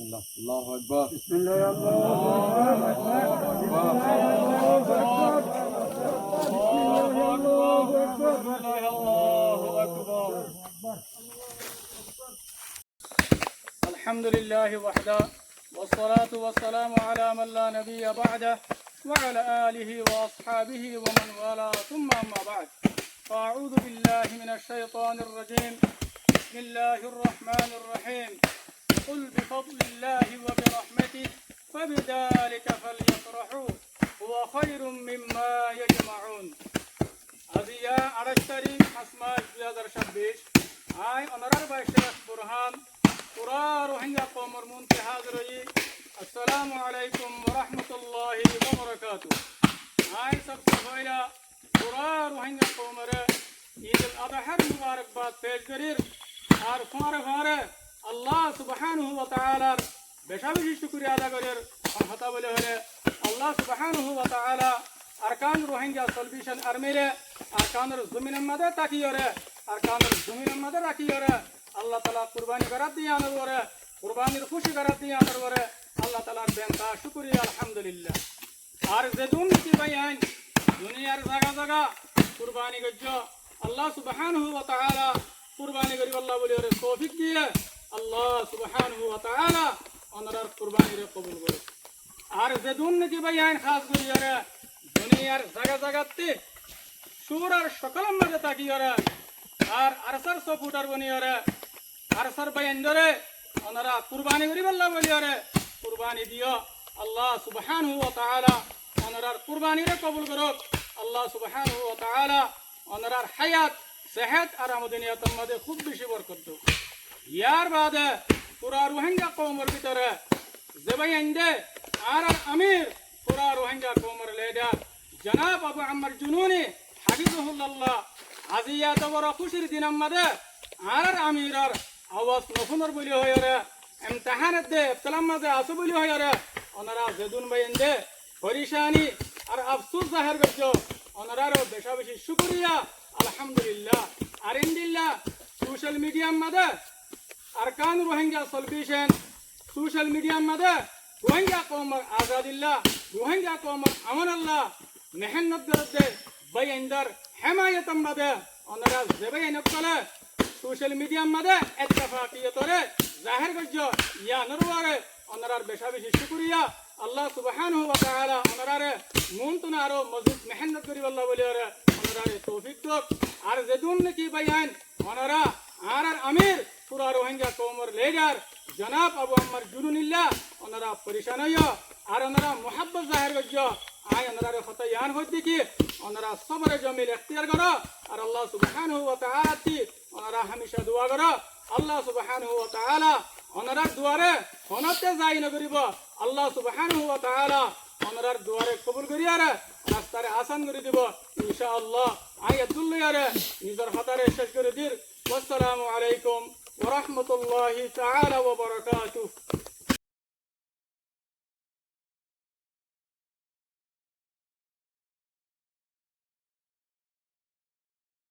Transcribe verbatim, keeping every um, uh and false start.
الله أكبر. بسم الله، الله أكبر. بسم الله، الله أكبر. بسم الله، الله أكبر. الحمد لله وحده، والصلاة والسلام على من لا نبي بعده، وعلى آله وأصحابه ومن والاه، ثم أما بعد، فأعوذ بالله من الشيطان الرجيم. بسم الله الرحمن الرحيم. قل بفضل الله وبرحمته فبذلك فليفرحوا هو خير مما يجمعون. Aijja añçáic tarík, fañs mac, dui házar sábbic. Añí onorár bái Cék Burhán, furá Ruháingga koumor muúntu házir óiyi. Assalamu alaikum wa rahmatullahi wa barakatuhu. Añí sobse foila furá Ruháingga koumoré Eid ul Adhár mubarakbad fec gorír. Ar fúañre fúañre Allah subhánahu wa taálár becá becí cúkuriya ada gorír. Ar hotá bóli hoilé, Allah subhánahu wa taála Arakan Ruháingga Salvation Armyre Arakanor zominor mazé tákiyóre, Arakanor zominor mazé rakíyore, Allah taála kurbani gorát de yíanor uore, kurbanir kúci gorát de yíanor uore Allah taálár beintahá cúkuriya, alhamdulillah. Ar zedún niki báiyain duniyar zaga zaga kurbani goijjó, Allah subhánahu wa taála kurbani goríbolla bóliyoré toufik diyé, Allah subhánahu wa taála onorár kurbaniré kobul gorouk. Ar zedún niki báiyain hás goríyoré duniyar zaga zagattí cúrar cókolor mazé tákiyore, ar ARSAr supporter boniyore, ARSAr báiyaindóre onorá kurbani goríbolla bóliyoré kurbani diyó, Allah subhánahu wa taála onorár kurbaniré kobul gorouk. Allah subhánahu wa taála onorár háyat, sehet ar amodoniyotor mazé kúb becí borkot douk. Yárbaade furá Ruháingga koumor bútore ze báiyainde añárár amir, furá Ruháingga koumor lidar janab Abu Ammar Jununi hafizahullah, aijja eto boro kúcir dinor mazé añárár amiror awaz nofúnor bóli hoiyóre, imtihánor de ebtelar mazé asó bóli hoiyóre, onorá zedún báiyainde forecani ar afsús zahér goijjó, onoráre becá becí cúkuriya, alhamdulillah. Ar endilla social mediar mazé Arakan Ruháingga Salvation, social mediar mazé Ruháingga koumor azadilla, Ruháingga koumor amanolla mehénnot gorédde báiyaindór hémayotor mazé onorá ze báiyain ókkole social mediar mazé ettefakiyotore zahér goijjó, yíanor uore onorár becá becí cúkuriya. Allah subhánahu wa taála onoráre muúntu aró mozid mehénnot goríbolla bóliyoré onoráre toufik douk. Ar zedún niki báiyain onorá añárár amir, furá Ruháingga koumor lidar janab Abu Ammar Jununilla onorá forecan óiyo, ar onorá muhábbot zahér goijjó, añí onoráre hotá yían hoiddé ki, onorá sobore jomil ektiyar goró, ar Allah subhánahu wa taálattí onorá hámica dua goró. Allah subhánahu wa taála onorár duaré honótte zaya nogoríbo. Allah subhánahu wa taála onorár duaré kobul goríyoré rastaré asán gorí dibo, inca Allah. Añí eddúr loiyóre nizor hotáre céc gorí dir. Wassalamu alaikum wa rahmatullahi taála wa barakatuhu.